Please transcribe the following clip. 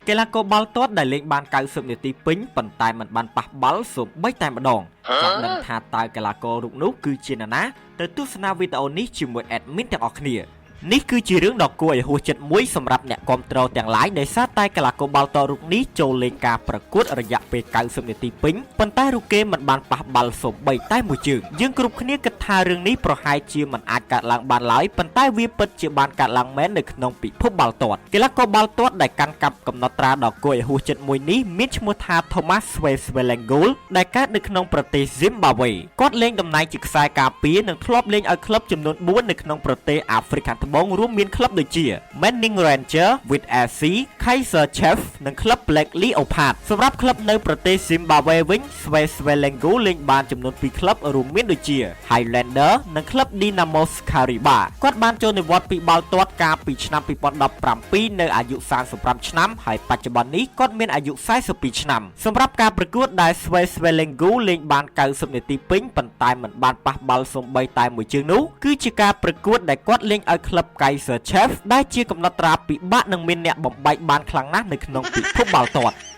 កីឡាករបាល់ទាត់ដែលលេងបាន90នាទីពេញប៉ុន្តែមិនបានប៉ះបាល់សូម្បីតែម្ដងចង់ដឹងថាតើកីឡាកររូបនោះគឺជានរណាទៅទស្សនាវីដេអូនេះជាមួយ admin ទាំងអស់គ្នានេះគឺជារឿងដ៏គួរឲ្យហួសចិត្តមួយសម្រាប់អ្នកគាំទ្រទាំងឡាយដោយសារតែកីឡាករបាល់ទាត់រូបនេះចូលលេងការប្រកួតរយៈពេល90នាទីពេញប៉ុន្តែរូបគេមិនបានប៉ះបាល់សូម្បីតែមួយជើងយើងគ្រប់គ្នាគិតថារឿងនេះប្រហែលជាមិនអាចកើតឡើងបានឡើយប៉ុន្តែវាពិតជាបានកើតឡើងមែននៅក្នុងពិភពបាល់ទាត់កីឡាករបាល់ទាត់ដែលកាន់កាប់កំណត់ត្រាដ៏គួរឲ្យហួសចិត្តមួយនេះមានឈ្មោះថា Thomas Swezwelengul ដែលកើតនៅក្នុងប្រទេសស៊ីមបាវេគាត់លេងតំណែងជាខ្សែការពារនិងធ្លាប់លេងឲ្យក្លឹបចំនួន4នៅក្នុងប្រទេសអាហ្វ្រិកខាងត្បូងរួមមានក្លឹបដូចជា Manning Ranger, Wits SC, Kaizer Chiefs និងក្លឹប Black Leopard សម្រាប់ក្លឹបនៅប្រទេសស៊ីមបាវេវិញ Swezwelengul លេងបានចំនួន2ក្លឹបរួមមានដូចជា Highlander និងក្លឹប Dynamos Kariba គាត់បានចូលនិវត្តន៍ពីបាល់ទាត់កាលពីឆ្នាំ2017នៅអាយុ35ឆ្នាំហើយបច្ចុប្បន្ននេះគាត់មានអាយុ42ឆ្នាំសម្រាប់ការប្រកួតដែល Swezwelengul លេងបាន90នាទីពេញប៉ុន្តែមិនបានប៉ះបាល់សូម្បីតែមួយជើងនោះគឺជាការប្រកួតដែលគាត់លេងឲ្យក្លឹប Kaizer Chiefs ដែលជាកំណត់ត្រាពិបាកនឹងមានអ្នកបំបែកបានខ្លាំងណាស់នៅក្នុងពិភពបាល់ទាត់។